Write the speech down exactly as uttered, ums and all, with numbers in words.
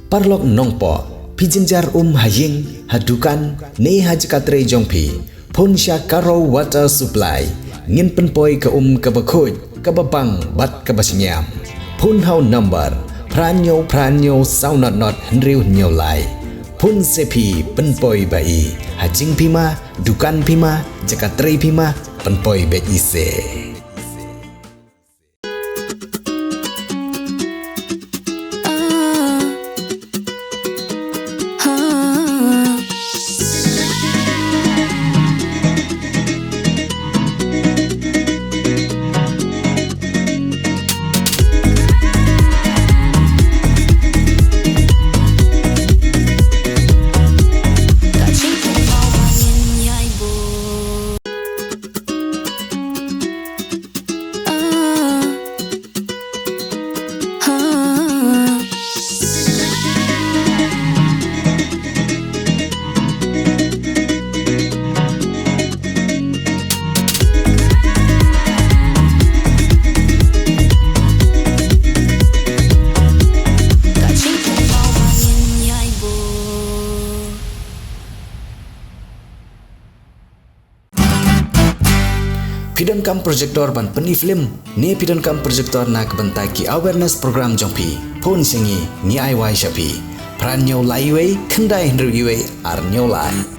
Paralok nongpoh, phi jynjar um ha ïing, ha dukan, ne ha jaka trei jong phi, phone sha Karo Water Supply. Ngin pynpoi ka um kaba khuid, kaba bang bad kaba shngiam. Phone ha u number phra hynñiew phra hynñiew saw not not hynriew hynñiew lai. Phone se phi, pynpoi ba-i. Ha jingphi ma, dukan phi ma, jaka trei phi ma, pynpoi beit i se. Phi donkam projector ban pyni film, ne phi donkam projector na ka bynta ki awareness program jong phi? Phone sha ngi, ngi ai wai sha phi. Phra hynñiew lai wei, khyndai hynriew wei, ar hynñiew lai.